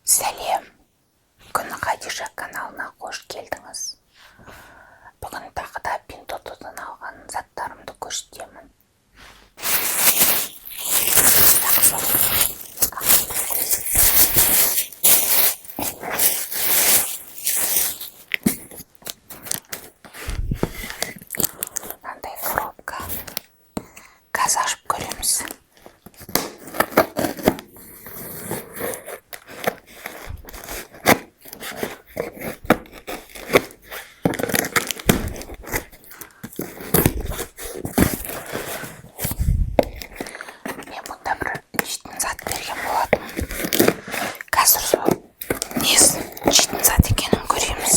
Сәлем! Күн Хадиша каналына қош келдіңіз. Бүгін тағы да Пиндуодуодан алған заттарымды көрсетемін. Мынандай коробка. Қазір ашып көреміз. Мен бұнда бір жейтін зат берген болатын. Қазір сол несін жейтін зат екенін көреміз.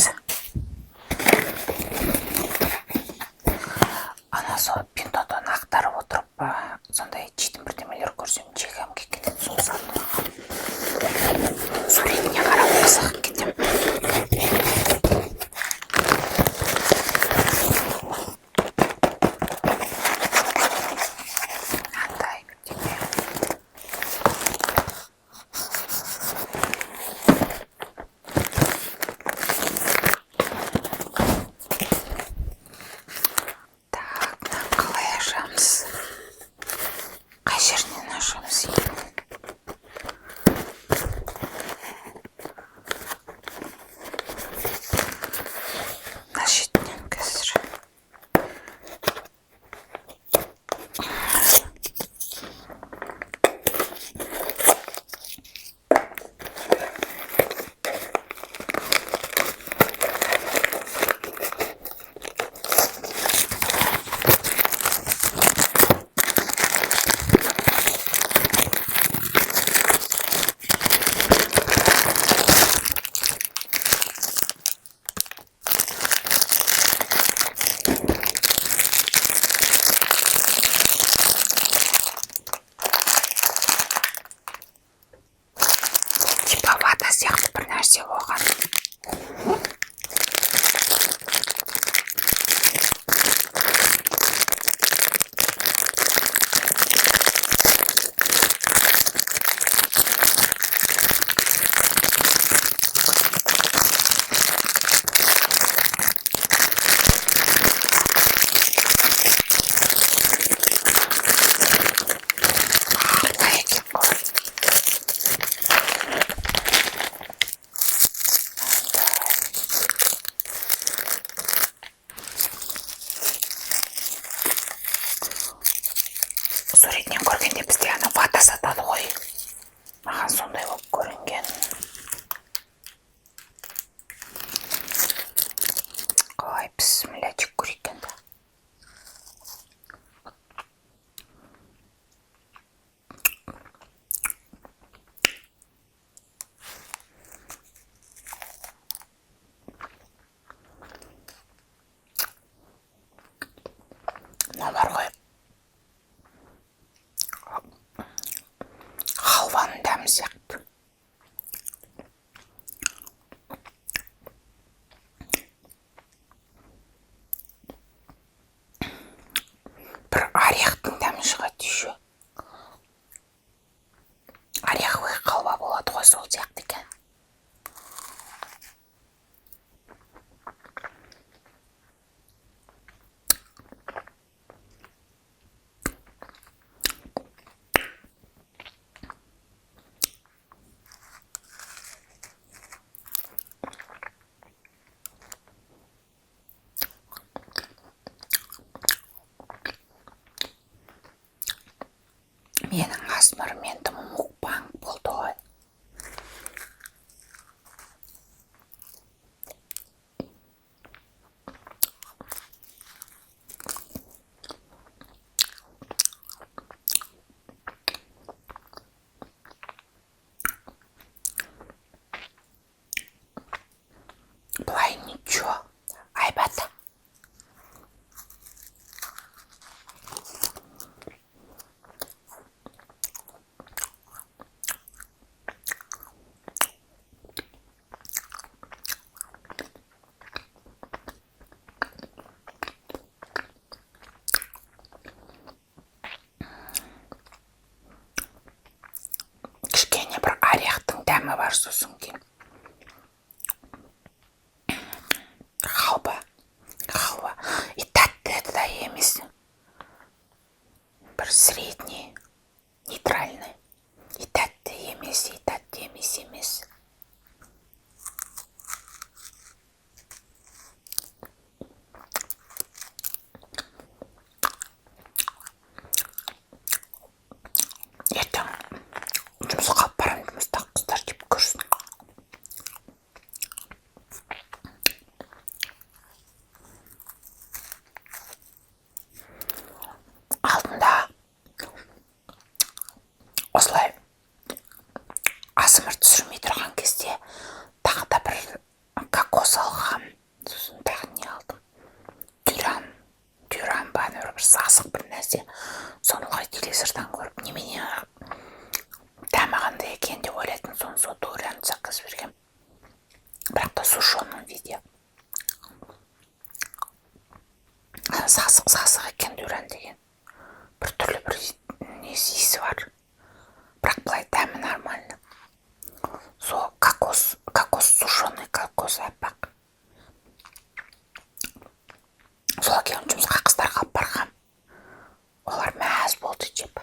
Ана сол Пиндуодуоны ақтарып отырып, сондай жейтін бірдемелер көрсем, жегім келіп кетеді. Сол сатып алғанмын. Суретіне қарап қызығып кетемін. Мынандай бірдеме. Так, мынаны қалай ашамыз? Қай жерінен ашамыз енді? Мына шетінен қазір. Типа вата сияқты бір нәрсе болған. Қалай екен ғой? Мынандай. Суретінен көргенде бізде ана вата сатады ғой. Маған сондай болып көрінген. Қалай, бісміллә, жеп көрейік енді. Мынау бар ғой, халваның дәмі сияқты. Бір орехтың дәмі шығады еще. Ореховый халва болады ғой, сол сияқты екен. Менің асмр-ментім мукбанг болды ғой. Былай ничего, айбат. Дәмі бар. Сосын кейін халва, халва и тәтті да емес, бір средний, нейтральный, и тәтті емес, и тәтті емес. Ертең жұмысқа алып барамын, жұмыстағы қыздар жеп көрсін. Алдында осылай АСМР түсірмей тұрған кезде тағы да бір кокос алғам. Сосын тағы не алдым? Дюран, дюран ба, бір сасық бір нәрсе. Соны ылғи телевизордан көріп, немене, дәмі қандай екен деп ойлайтынмын. Соны, сол дурианды заказ бергенмін, бірақ та сушеном виде. Сасық, сасық екен дуран деген, бір түрлі бір несі, иісі бар, бірақ былай дәмі нормально. Сол кокос, кокос, сушеный кокос, аппақ. Сол екеуін жұмысқа қыздарға алып барғам, олар мәз болды жеп.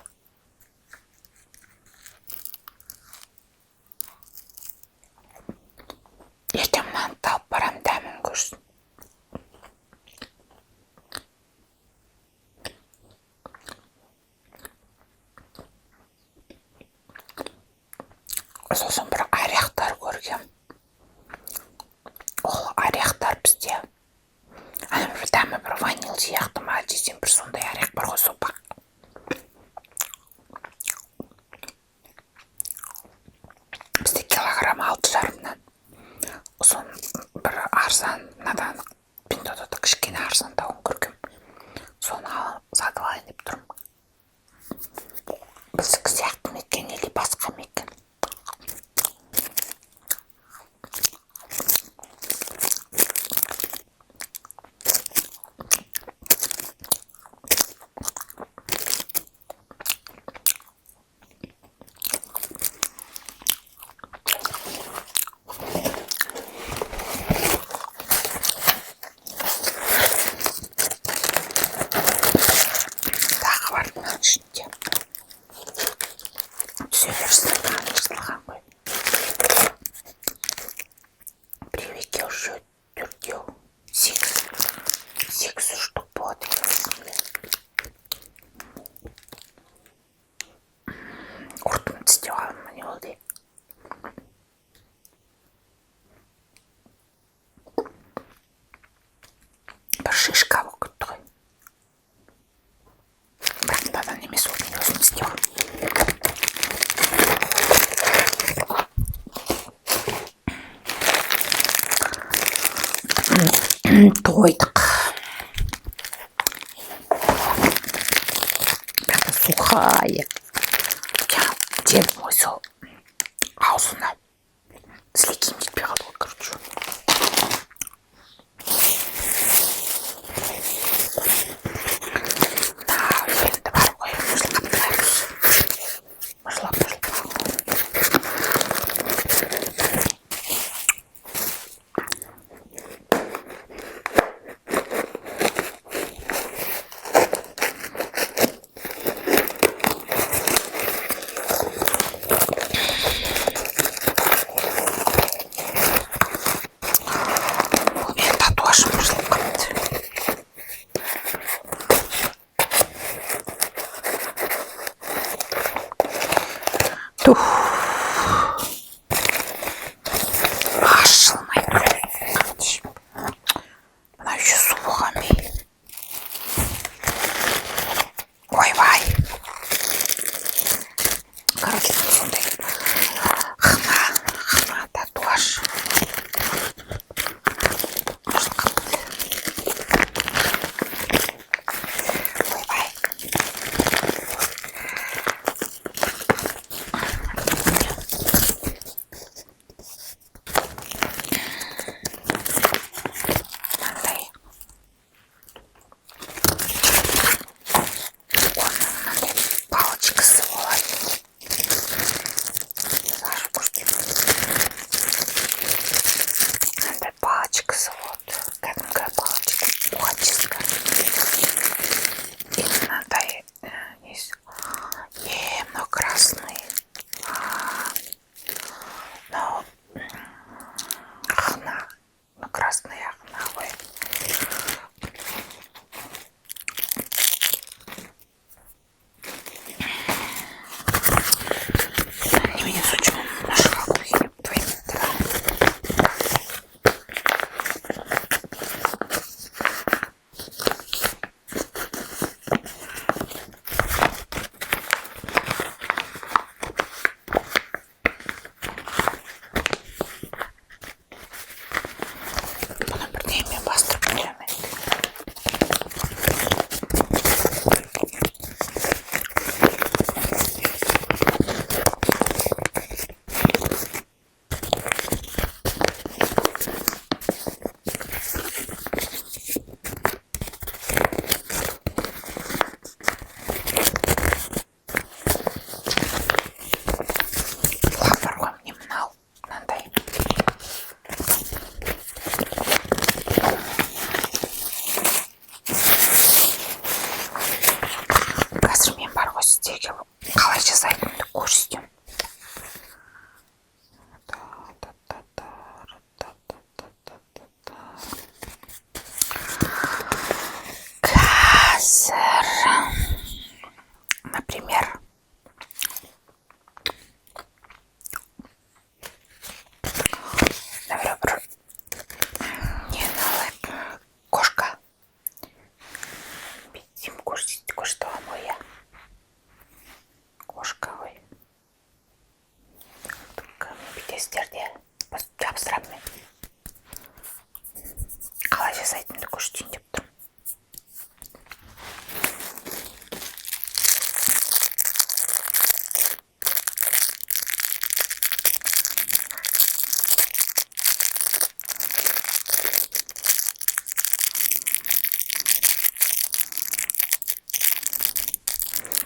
Ертең мынаны алып барамын, дәмін көрсін. Сосын бір орехтар көргем. Ол орехтар бізде ана бір дәмі бір ваниль сияқты ма десем, бір сондай орех бар ғой, сопақ. Бізде килограмм 6,5-нан. Соны бір арзан, мынадан, Пиндуодуода кішкене арзандауын көргем. Соны сатып алайын деп тұрмын. Біздікі сияқты ма екен или басқа ма екен? Тағы бар мынаның ішінде. Түсе берсін, жыртылған ғой. Біреу, екеу, үшеу, төртеу, сегіз, сегіз штук болады екен осындай. Ұртым тістеп алдым ма, не болды? Бір шишка болып кетті ғой, бірақ мынадан емес, ол мен өзім тістеп алдым. Тойдық, бірақ та сухая. Жедім ғой, сол аузына сілекейім жетпей қалды ғой, короче. Мына енді бар ғой, мыжылап мыжылап мыжылап. Бұл менің татуажым мыжылып қалыпты. Тух. Ашылмайды. Мына еще су болған бе? Ойбай. Короче, сондай хна, хна татуаж. Мыжылып қалыпты. Ойбай. Білесіздер де, жабыстырамын мен. Қалай жасайтынымды көрсетейін деп тұрмын.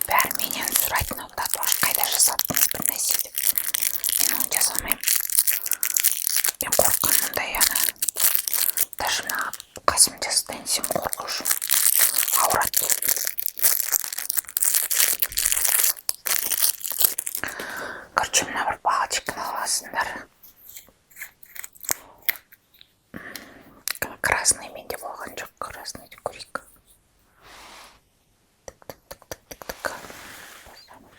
Бәрі менен сұрайды, мынау татуаж қайда жасаттыңыз, бір нәрсе деп. Мен оны жасамаймын, мен қорқамын мұндай. Ана даже мына қасымды жасатайын десем, қорқып жүрмін, ауырады. Короче, мына бір палочканы аласыңдар. Красный менде болған жоқ, красныйды көрейік. Тік, тік, тік, тік, тік, тік. Басамын.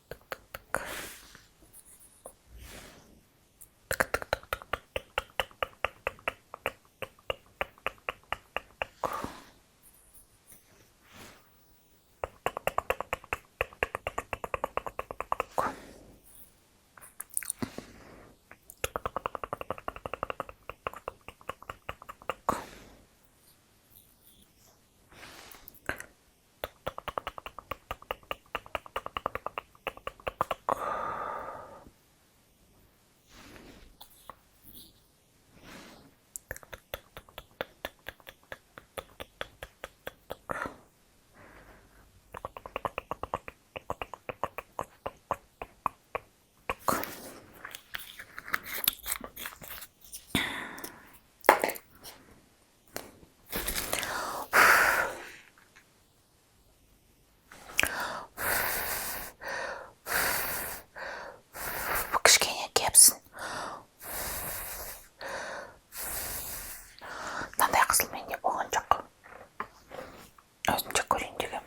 Тік, тік, тік. Тік, тік, тік, тік, тік, тік, тік, тік, тік, тік, тік. Тік. Кішкене кепсін. Мынандай қызыл менде болған жоқ, өзімше көрейін дегенмін.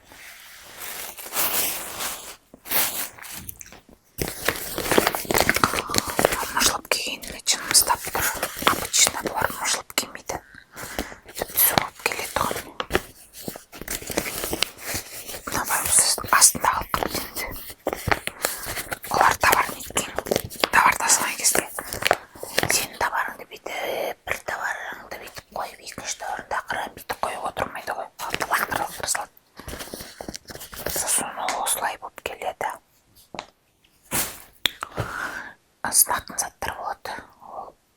Мыжылып келгеніне жыным ұстап тұр. Обычно бұлар мыжылып келмейді, түп түзу болып келеді тұғын. Мына астында қалып қалды енді. Олар товар неткен, товар тасыған кезде сенің товарыңды бүйтіп, бір товарыңды бүйтіп қойып, екінші товарыңды ақырын бүйтіп қойып отырмайды ғой, лақтыра лақтыра салады. Сосын ол осылай болып келеді. Сынатын заттар болады.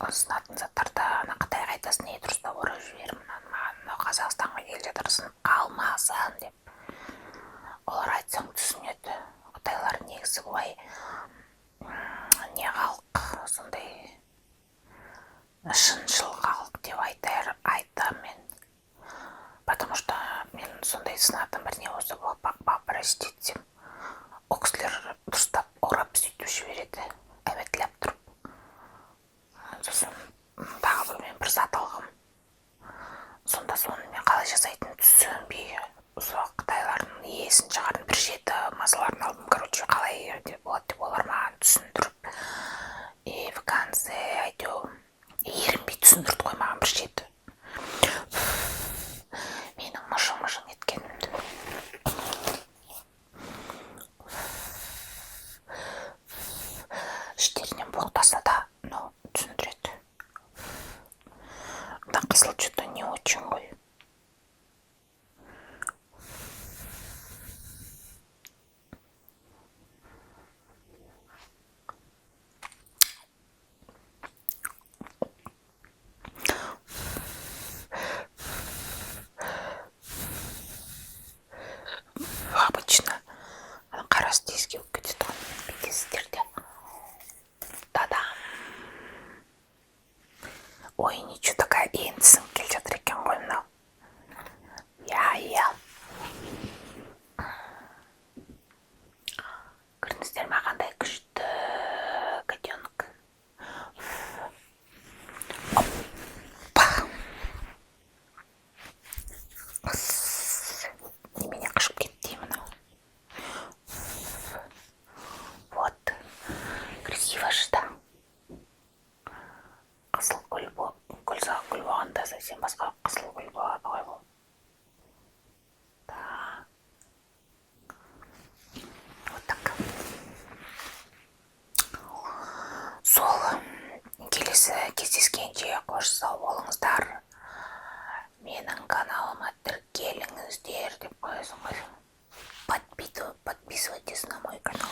Ол сынатын заттарды ана қытайға айтасың: «Ей, дұрыстап орап жібер мынаны маған, мынау Қазақстанға келе жатыр, сынып қалмасын», — деп. Олар айтсаң, түсінеді. Қытайлар негізі былай не халық, сондай шыншыл халық деп айтамын мен, потому что мен сондай сынатын бір не болса, попросить етсем, ол кісілер дұрыстап орап, сөйтіп жібереді, әбетлеп тұрып. Сосын тағы бір мен бір зат алғанмын сонда, соны мен қалай жасайтынымды түсінбей, сол қытайлардың иесін шығардым, бір жеті мазаларын алдым. Короче, қалай деп болады. Келесі кездескенше қош сау болыңыздар. Менің каналыма тіркеліңіздер деп қоясың ғой. Подписывайтесь на мой канал.